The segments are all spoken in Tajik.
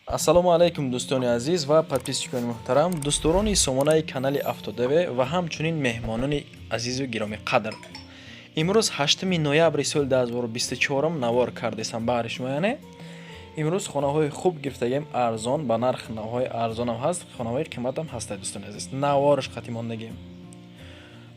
Ассалому алайкум, дӯстони азиз ва подписчикони муҳтарам, дӯстдорони сомонаи канали Автотв ва ҳамчунин меҳмонони азизу гиромиқадр. Имрӯз 8 ноябри соли 2024 навор кардесам баҳри шумо. Яъне имрӯз хонаҳои хуб гирифтагем, арзон, ба нарх навҳои арзонам ҳаст, хонаҳои қиматам ҳастад. Дӯстони азиз, наворш қатӣ мондагем.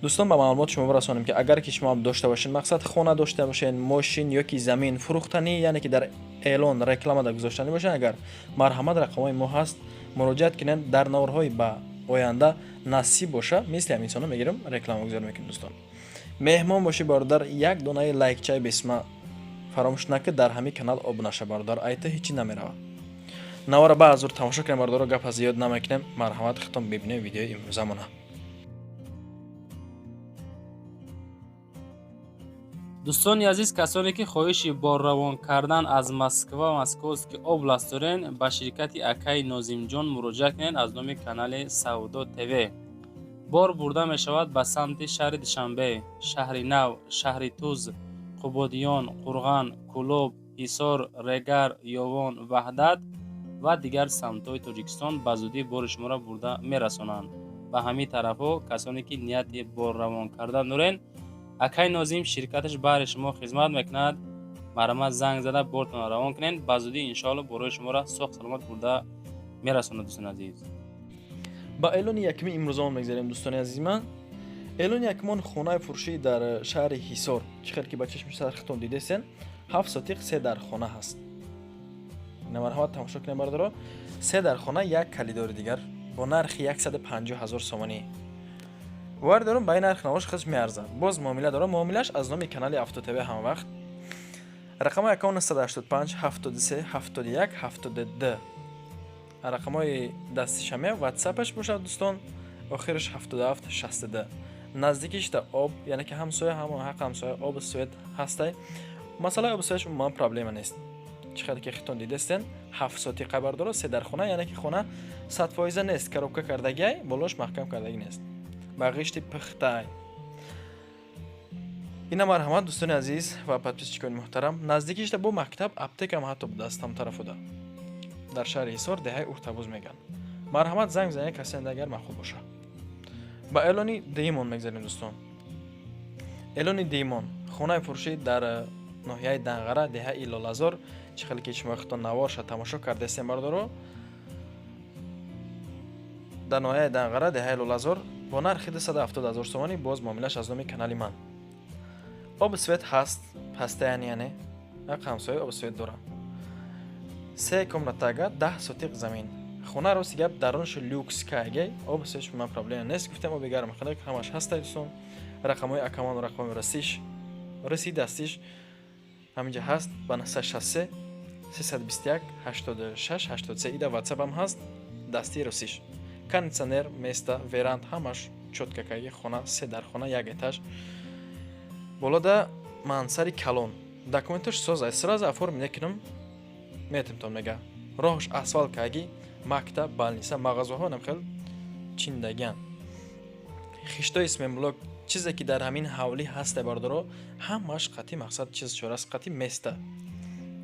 Дӯстон, ба маълумот шумо бирасонем, ки агар ки шумо дошта бошед мақсад хона дошта бошед, мошин ё ки замин фурӯхтанӣ, яъне ки дар эълон рекламада гузоштанӣ бошед, агар марҳамат, рақамҳои мо ҳаст, муроҷиат кунед. Дар наворҳои ба оянда насиб боша, мисли ҳам инсоно мегирем, рекламагузор мекунем. Дӯстон, меҳмон бошӣ, бародар, як донаи лайкчаи бесма фаромӯш накӣ, дар ҳамин канал обуна ша, бародар, айта ҳечи намерава. Навора ба азур тамошо кунем, бародаро, гапа зиёд намекунем. Марҳамат, хитом бибинем видеои имрӯзамона. Дӯстони азиз, касоне ки хоҳиши борравон кардан аз Москва, Московский область дорен, ба ширкати акаи Нозимҷон муроҷиат кунед. Аз номи канали Савдо ТВ бор бурда мешавад ба самти шаҳри Душанбе, Шаҳри Нав, Шаҳри Туз, Қубодиён, Қурған, Кӯлоб, Ҳисор, Регар, Ёвон, Ваҳдат ва дигар самтҳои Тоҷикистон. Ба зудӣ бори шуморо бурда мерасонанд ба ҳамин тарафҳо. Касоне ки нияти борравон кардан дорен, акай Нозим ширкаташ баҳри шумо хизмат мекунад. Марҳамат, занг зада бортонро равон кунед. Ба зудӣ, иншоалло, борои шуморо соғ саломат бурда мерасонад, дӯстони азиз. Ба эълони якуми имрӯзамон мегзарем, дӯстони азизи ман. Эълони якумон хонаи фурӯшӣ дар шаҳри Ҳисор. Чӣ хел ки ба чашми сархитон дидесен, 7 сотиқ, се дар хона ҳаст. Марҳамат, тамошо кунем, бародаро. Се дар хона, як калидори дигар, бо нархи 150 000 сомонӣ. Бовар дорам, ба ин нарх навош худш меарзад. Боз муомила дорам, муомилаш аз номи канали Автотв. Ҳама вақт рақамҳои аккаунт 985 73 71 72, рақамҳои дастишаме, ватсапаш бошад, дӯстон, охираш 77 62. Наздикишта об, яъне ки ҳамсоя, ҳама ҳақ ҳамсоя, об, свет ҳастай. Масъалаи об светш умуман проблема нест. Чӣ хеле ки хитон дидестен, 7 сотиқа, бардоро, се дар хона, яъне ки хона 100% нест, коробка кардагиай, болош маҳкам кардагӣ нест, ба ғишти пухтай. Ина марҳамат, дӯстони азиз ва подписчикони муҳтарам. Наздикишта бо мактаб, аптекам ҳатто будааст ҳамтарафуда. Дар шаҳри Ҳисор, деҳаи Уртабуз мегӯянд. Марҳамат, занг занед, касе агар маъқул боша. Ба эълони дуюмон мегзарем, дӯстон. Эълони дуюмон хонаи фурӯшӣ дар ноҳияи Данғара, деҳаи Лолазор. Чӣ хеле ки шумо худтон наворша тамошо кардастем, бардоро, дар ноҳияи Данғара, деҳаи Лолазор, бо нархи 270 000 сомонӣ. Боз муомилаш аз номи канали ман. Об, свет ҳаст, ҳастаян, яъне ҳақ ҳамсоя об, свет дорам. Се комнатага, 10 сотиқ замин. Хона, рости гап, дарунаш люкс кайгай, об, светш ман проблема нест. Гуфтем, оби гарм хунак ҳамаш ҳастай. Дӯстон, рақамҳои акамон, рақамҳои расиш, раси дастиш ҳаминҷа ҳаст ба 963 321 86 83. Ида ватсапам ҳаст, дастии русиш. Кондитсионер, места, веранд ҳамаш чётко кайги. Хона се дар хона, як этаж, болода мансари калон. Документош созай, сразу оформить мекунам, метимтон мега. Роҳш асфалт кайги, мактаб, больница, мағозаҳо нам хел чиндагиан. Хиштои цементблок, чизе ки дар ҳамин ҳавлӣ ҳасте, бардоро, ҳамаш қатъи мақсад чиз чораст, қатъи места.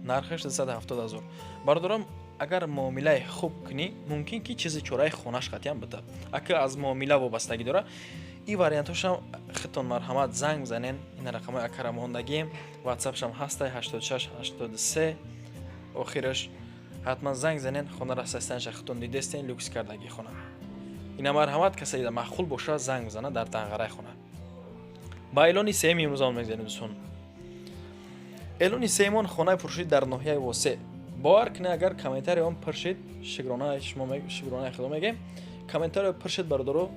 Нархаш 270 000. Бардорам, агар муомилаи хуб кунӣ, мумкин ки чизи чораи хонаш қатъиам бита, ака аз муомила вобастагӣ дора. И вариантҳошам хитон, марҳамат, занг бизанен. Ин рақамҳои акара мондагием, ватсапшам ҳастай, 86 83 охираш. Ҳатман занг занен. Хона расастанша хитон дидестен, люкс кардагӣ хона. Ина марҳамат, касе маъқул боша, занг бизана, дар Данғараи хона. Ба эълони сеюми имрӯзамон мегзарем, дӯстон. Эълони сеюмон хонаи фурӯшӣ дар ноҳияи Восеъ. Бовар кунед, агар комментарий он пуршид, шукронаи шумо, шукронаи худо мегем, комментарио пуршид, бародаро,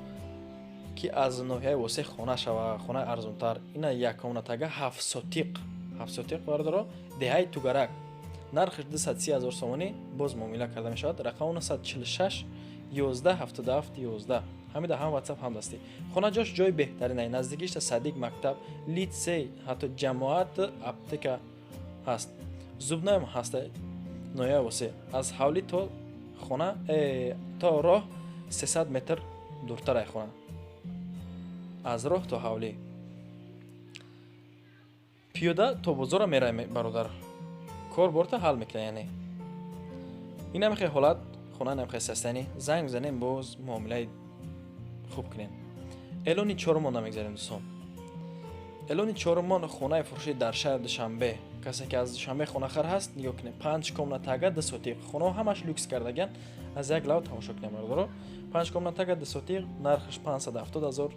ки аз ноҳияи Восеъ хона шава, хонаи арзонтар. Ина як комнатага, 7 сотиқ, 7 сотиқ, бародаро, деҳаи Тугарак. Нархаш 230 000 сомонӣ, боз муомила карда мешавад. Рақам 946 11 77 11. Ҳамида ҳам ватсап, ҳам дастӣ. Хона ҷош ҷои беҳтаринай, наздикишта садик, мактаб, литсей, ҳатто ҷамоат, аптека ҳаст, зубной ам ҳаста. Ноҳияи Восеъ, аз ҳавлӣ то хона, то роҳ 300 метр дуртарай хона, аз роҳ то ҳавлӣ пиёда то бозора мерай, бародар, кор борта ҳал мекунад. Яъне Инам хел ҳолат, хона инам хел состояние. Занг бизанем, боз муомилаи хуб кунем. Эълони чорумон намегзарем, дӯстон. Эълони чорумон: хонаи фурӯшӣ дар шаҳри Душанбе. Касе ки аз Душанбе хонахар ҳаст, нигоҳ кунед: панҷ комнатага, 2 сотиқ. Хонаҳо ҳамаш люкс кардаган, аз як лав тамошо кунем, бародаро. Панҷ комнатага, 2 сотиқ, нархаш 570 ҳазор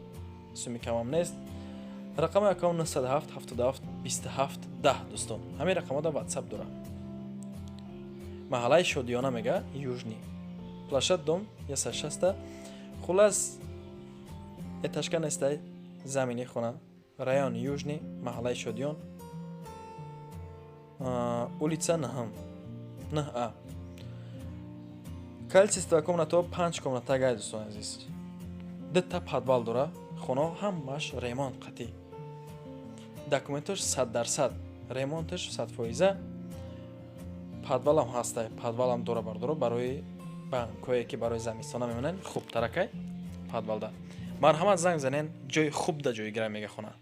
суми, камам нест. Рақами акам 907 77 27 10. Дӯстон, ҳамин рақамода ватсап дорам. Маҳаллаи Шодиёна мега, Южный площадь, дом 160. Хулас, этажка нестай, замини хона. Район Южный, маҳаллаи Шодиён, улица наҳам, наҳ а. Количество комнатаҳо панҷ комнатагай, дӯстони азиз. Дута подвал дора. Хонаҳо ҳамаш ремонт қатъӣ, документош 100%, ремонташ 100%. Подвалам ҳастай, подвалам дора, бардоро. Барои банкое ки барои замистона мемонанд, хубтаракай подвалда. Марҳамат, занг занен. Ҷои хуб да ҷойгира мега хона.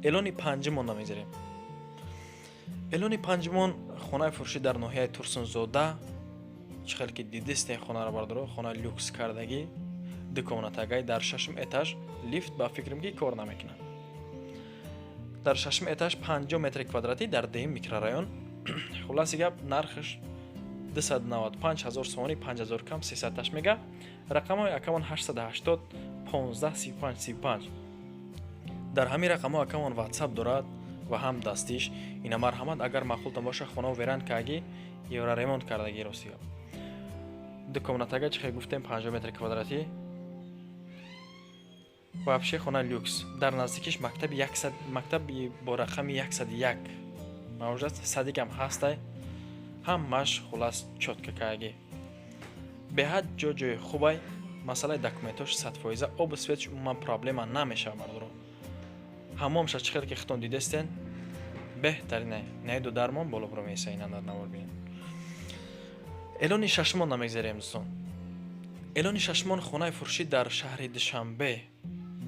Эълони панҷумон намегзарем. Эълони панҷумон: хонаи фурӯшӣ дар ноҳияи Турсунзода. Чӣ хел ки дидистен хонаро, бардоро, хонаи люкс кардагӣ, ду комнатагай дар шашум этаж. Лифт ба фикрам ки кор намекунад. Дар шашум этаж, 50 метри квадратӣ, дар дуюм микрорайон. Хулоси гап, нархаш 295 ҳазор сомонӣ, 5 ҳазор кам, 300 мега. Рақамҳои акамон 880 15 35 35. Дар ҳамин рақамҳо акамон ватсап дорад ва ҳам дастиш. Ина, марҳамат, агар маъқултон боша. Хона веран каги, евро ремонт кардаги. Рости гап, ду комнатага, чӣ хел гуфтем, 50 метри квадратӣ. Вообще хона люкс. Дар наздикиш мактаби, мактаби бо рақами 101 мавҷуд аст, садикам ҳастай. Ҳамаш хулас чётко каги, беҳад ҷо ҷои хубай. Масъалаи документош 100%, обу светш умуман проблема намешавад, бардоро. Ҳамомша чӣ хел ки хитон дидестен, беҳтарина. Наиду дармон боло буро меса, ина дар навор бинед. Эълони шашумон намегзарем, дӯстон. Эълони шашумон: хонаи фурӯшӣ дар шаҳри Душанбе.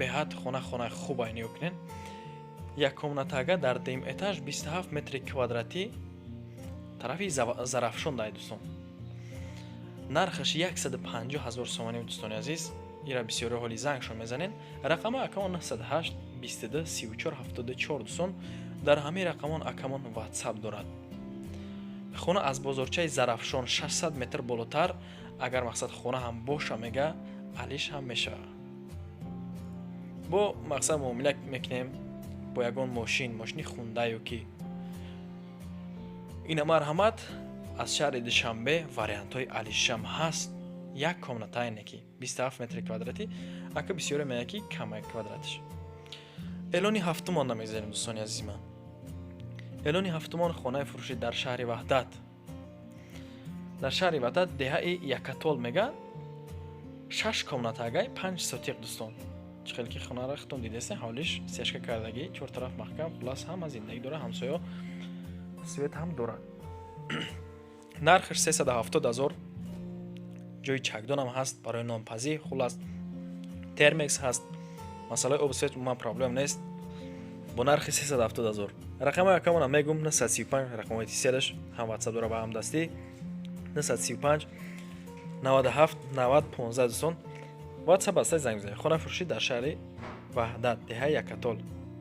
Беҳад хона хонаи хубай, нигоҳ кунед: як комнатага дар дуюм этаж, 27 метри квадратӣ, тарафи Зарафшон дай, дӯстон. Нархаш 150 ҳазор сомонӣ. Дӯстони азиз, ира бисёри ҳоли зангшон мезанед. Рақами акамон 908 22 34 74. Дӯстон, дар ҳамин рақамон акамон ватсап дорад. Хона аз бозорчаи Зарафшон 600 метр болотар. Агар мақсад хона ҳам боша, мега, алиш ҳам мешавад. Бо мақсад муомила мекунем бо ягон мошин, мошини хундаю ки. Ина, марҳамат, аз шаҳри Душанбе вариантҳои алишам ҳаст. Як комнатае ки 27 метри квадратӣ, ака бисёре меяд ки камай квадратиш. Эълони ҳафтумон намегзарем, дӯстони азизи ман. Эълони ҳафтумон: хонаи фурӯшӣ дар шаҳри Ваҳдат. Дар шаҳри Ваҳдат, деҳаи Якатол мега, шаш комнатагай, 5 сотиқ. Дӯстон, чӣ хел ки хонаро хитон дидестен, ҳавлиш сешка кардагӣ, чор тараф маҳкам. Хулас, ҳама зиндагӣ дора, ҳамсоё, свет ҳам дорад. Нархаш 370 ҳазор. Ҷои чакдонам ҳаст барои нонпазӣ. Хулас, термекс ҳаст. Масъалаи обу свет умуман проблем нест. Бо нархи 370 ҳазор. Рақамҳои акамона мегум: 935, рақамҳои тиселаш, ҳам ватсап дора ба ҳам дастӣ, 935 97 90 15. Дӯстон, ватсап ҳастай, занг бизанед. Хона фурӯшӣ дар шаҳри Ваҳдат, деҳаи Якатол,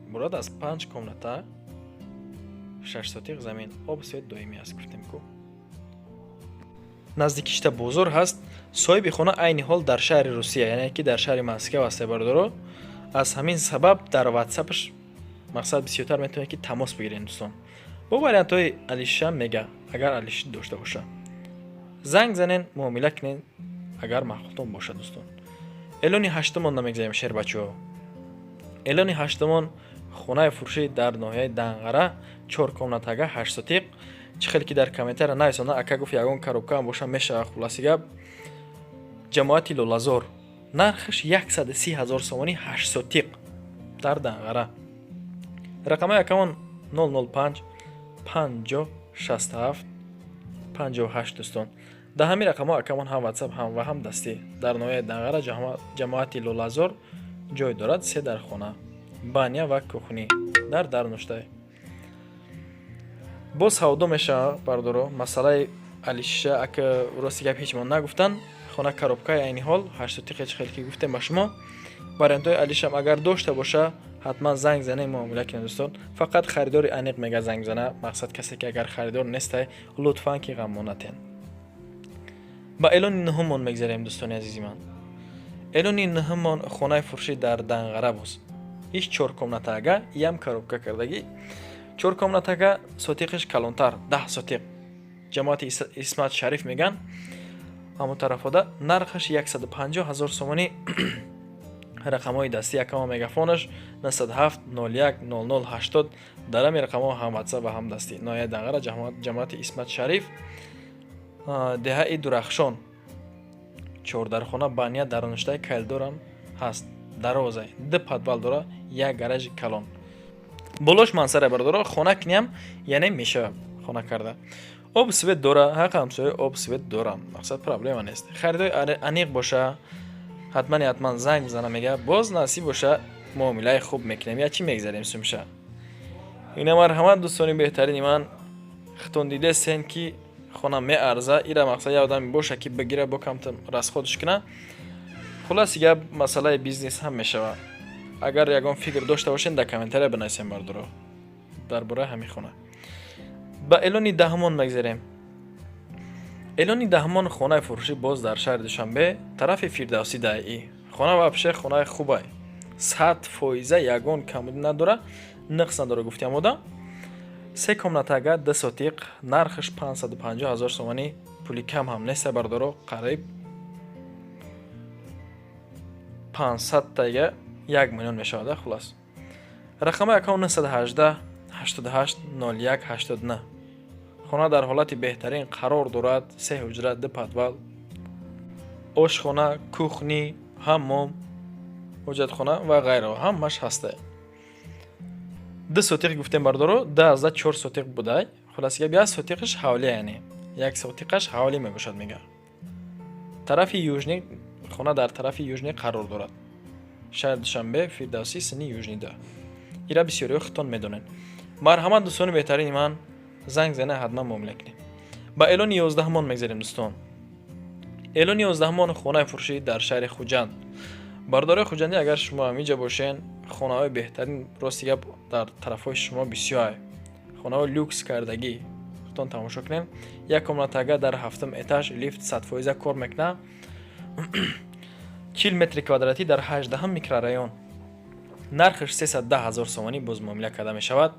иборат аз панҷ комната, 6 сотиқ замин. Об, свет доимӣ аст, гуфтем ку. Наздикишта бозор ҳаст. Соҳиби хона айни ҳол дар шаҳри Русия, яъне ки дар шаҳри Москва ҳаста, бародаро. Аз ҳамин сабаб дар ватсапаш мақсад бисёртар метавонед ки тамос бигиред, дӯстон. Бо вариантҳои алиша мега, агар алиши дошта боша, занг занен, муомила кунед, агар маъқултон бошад, дӯстон. Эълони ҳаштумон намегзарем, шербачаҳо. Эълони ҳаштумон: хонаи фурӯшӣ дар ноҳияи Данғара, чор комнатага, 8 сотиқ. Чӣ хеле ки дар комментария нависонда, ака гуфт, ягон коробкаам боша, мешава. Хулоси гап, ҷамоати Лолазор, нархаш 130 ҳазор сомонӣ, 8 сотиқ, дар Данғара. Рақамҳои акамон 005 50 67 58. Дӯстон, дар ҳамин рақамҳо акамон ҳам ватсап ҳам ва ҳам дастӣ. Дар ноҳияи Данғара, ҷамоати Лолазор ҷой дорад. Се дар хона, баня ва кухня дар нуштай. Боз савдо мешавад, бардоро. Масъалаи Алиша ака, рости гап, ҳеч мон нагуфтан. Хона коробкаи, айни ҳол 8 сотиқе, хеле ки гуфтем ба шумо. Вариантҳои алишам агар дошта боша, ҳатман занг занем, муомила кунем, дӯстон. Фақат харидори аниқ мега занг зана. Мақсад, касе ки агар харидор нестай, лутфан ки ғаммо натен. Ба эълони нуҳуммон мегзарем, дӯстони азизи ман. Эълони нуҳуммон хонаи фурӯшӣ дар Данғара боз. Иш чор комнатага, ям коробка кардагӣ. Чор комнатага, сотиқиш калонтар, 10 сотиқ. Ҷамоати Исмат Шариф меган ҳамон тарафода. Нархаш 150 000 сомонӣ. Рақамҳои дастӣ якама мегафонаш 97 01 00 80. Дар ҳамин рақамҳо ҳам ватсап ва ҳам дастӣ. Ноҳияи Данғара, ҷамоати Исмат Шариф, деҳаи Дурахшон. Чордархона, баня, дароништаи калидорам ҳаст, дарвоза, ду подвал дора, як гаражи калон, болош мансара. Бародаро, хона киням, яъне мешава хона карда. Об, свет дора, ҳақ ҳамсоя об, свет дорам. Мақсад, проблема нест. Харидои аниқ боша, ҳатман ҳатман занг бизана, мега. Боз насиб боша, муомилаи хуб мекунем, я чӣ мегзарем сумша. Ина марҳамат, дӯстони беҳтарини ман, хитон дидесен ки хона меарза. Ира мақсад, я одаме боша ки бигира, бо камта расходш куна. Хулоси гап, масъалаи бизнес ҳам мешава. Агар ягон фикр дошта бошен, дар комментария бинависем, бардоро, дар бораи ҳамин хона. Ба эълони даҳумон мегзарем. Эълони даҳумон хонаи фурӯшӣ боз дар шаҳри Душанбе, тарафи Фирдавсӣ даи. Хона вообще хонаи хубай, 100%, ягон камбудӣ надора, нуқс надора, гуфтиам одам. Се комнатага, 2 сотиқ, нархаш 550 ҳазор сомонӣ. Пули кам ҳам неста, бардоро, қариб 500 тага 1 миллион мешавад. Хулас, рақами аккаунт 918 88 01 89. Хона дар ҳолати беҳтарин қарор дорад: се ҳуҷра, ду подвал, ошхона, кухня, ҳаммом, ҳоҷатхона ва ғайраҳо ҳамаш ҳаста. 2 сотиқ гуфтем, бардоро, 2,4 сотиқ будай. Хулоси гап, 1 сотиқаш ҳавли, яъне 1 сотиқаш ҳавлӣ мебошад, мега. Тарафи южный, хона дар тарафи южный қарор дорад. Шаҳри Душанбе, Фирдавсӣ, сини южный да. Ира бисёриҳо худтон медонед. Марҳамат, дӯстони беҳтарини ман, занг зана, ҳатман муомила кунем. Ба эълони 11-мон мегзарем, дӯстон. Эълони 11-мон хонаи фурӯшӣ дар шаҳри Хуҷанд. Бародарои хуҷандӣ, агар шумо ҳаминҷа бошен, хонаҳои беҳтарин, рости гап, дар тарафҳои шумо бисёр хонаҳои люкс кардагӣ, худтон тамошо кунем. Як комнатага дар ҳафтум этаж, лифт 100% кор мекунад, 40 метри квадратӣ, дар 18-ҳам микрорайон. Нархаш 310 000 сомонӣ, боз муомила карда мешавад.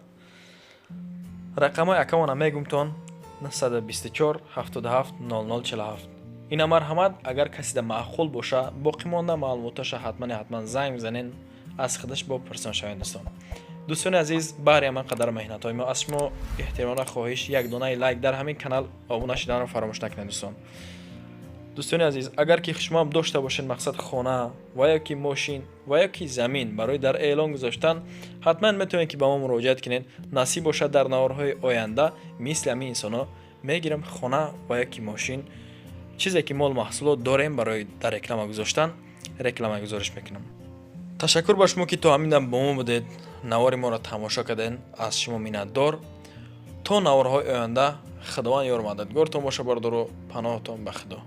Рақамҳои акамона мегумтон: 924 77 00 47. Ина марҳамат, агар касида маъқул боша, боқӣ монда маълумоташа ҳатман ҳатман занг бизанен, аз худаш бо пурсон шавед, дӯстон. Дӯстони азиз, баҳри ҳаман қадар меҳнатҳои мо аз шумо эҳтиромона хоҳиш: як донаи лайк, дар ҳамин канал обуна шуданро фаромӯш накунед, дӯстон. Дӯстони азиз, агар ки шумоам дошта бошед, мақсад, хона ва ё ки мошин ва ё ки замин барои дар эълон гузоштан, ҳатман метавонед ки ба мо муроҷиат кунед. Насиб бошад, дар наворҳои оянда мисли ҳамин инсонҳо мегирам хона ва ё ки мошин, чизе ки мол маҳсулот дорем барои дар реклама гузоштан, реклама гузориш мекунам. Ташаккур ба шумо ки то ҳамин дам бо мо будед, навори моро тамошо кардед. Аз шумо миннатдор. То наворҳои оянда, Худованд ёру мададгортон боша, бардору, паноҳатон ба Худо.